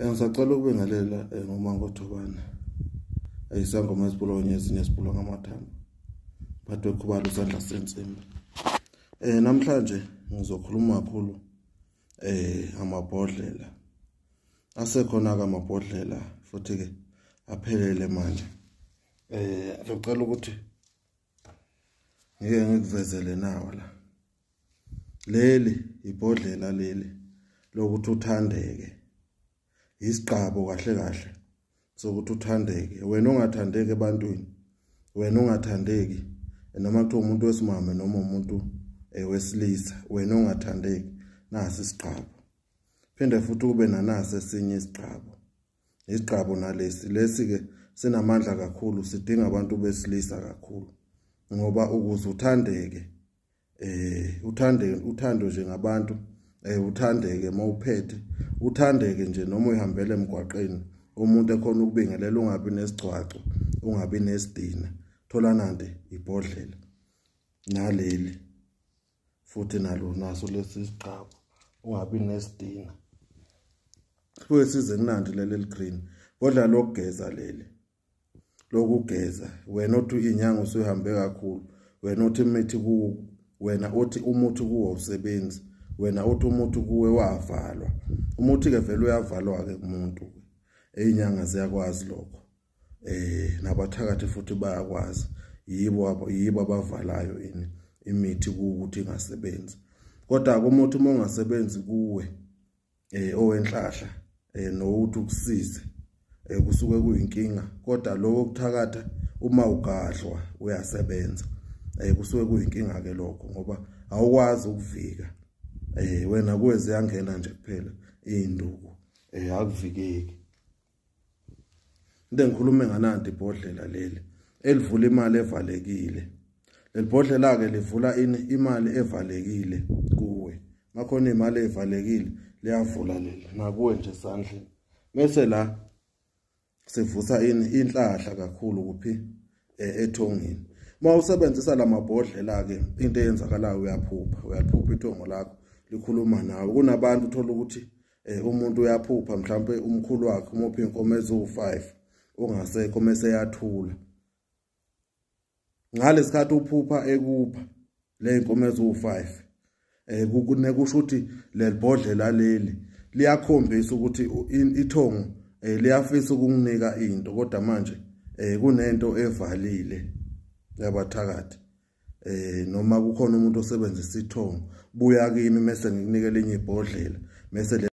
Ngisacela ukubingelela ngoMangothobana. Isangoma esibulawa ezinye esibulawa ngamathambo. Phathwe khubalo isandla sensimbi. Namhlanje ngizokhuluma kakhulu amabhodlela. Asekhona ke amabhodlela futhi ke aphelele manje. Ngicela ukuthi ngike ngikuvezele nawo la. Leli ibhodlela leli lokuthi uthandeke. Isiqabo kahle kahle sokuthi uthandeke. Wena ongathandeki ebantwini, wena ongathandeki noma kuthiwa umuntu wesimame noma umuntu wesilisa, wena ongathandeki, nasi isiqabo. Phinde futhi kube nanasi esinye isiqabo. Isiqabo nalesi, lesi ke sinamandla kakhulu, sidinga abantu besilisa kakhulu, ngoba ukuze uthandeke uthando nje ngabantu, uthandeke mawuphethe, uthandeke nje noma uyihambele emgwaqeni, umuntu ekhona ukubingelela, ungabi nesigcwaco, ungabi nesidina. Thola nanti ibhodlela naleli futhi nalo naso lesi isiqabo, ungabi nesidina. Kuye size kunandi leli green bodla lokugeza, leli lokugeza. Wena othi inyanga usuhambe kakhulu, wena othi imithi ku, wena othi umuthi kuwo usebenzi, wena othi umuthi kuwe wavalwa. Umuthi ke vele uyavalwa ke kumuntu, izinyanga ziyakwazi lokho, nabathakathi futhi bayakwazi, yibo abavalayo ini imithi ukuthi ingasebenzi. Kodwa umuthi uma ungasebenzi kuwe owenhlahla nokuthi ukusize, kusuke kuyinkinga. Kodwa lo wokuthakatha uma ugadlwa uyasebenza, kusuke kuyinkinga ke lokho, ngoba awukwazi ukuvika. Wena kuwe ziyangena nje kuphela induku, akuvikeki. Into engikhulume ngananti ibhodlela leli elivula imali evalekile. Leli bhodlela ke livula ini imali evalekile kuwe. Makhona imali evalekile liyavula leli nakuwe nje esandleni. Bese la sivusa ini inhlahla kakhulu kuphi ethongeni. Uma usebenzisa lamabhodlela ke into eyenzakalayo uyaphupha, uyaphupha ithongo lakho likhuluma nawe. Kunabantu uthola ukuthi umuntu uyaphupha, mhlawumbe umkhulu wakhe umuphi inkomo eziwu5 ongasekho, mase yathula. Ngalesikhathi uphupha ekupha le inkomo eziwu5, kunekusho ukuthi lelibhodlela leli liyakhombisa ukuthi ithongo liyafisa ukunginika into, kodwa manje kunento evalile yabathakathi. Noma kukhona umuntu osebenzisa ithongo, buya kimi mase ngikunikele enye ibhodlela mase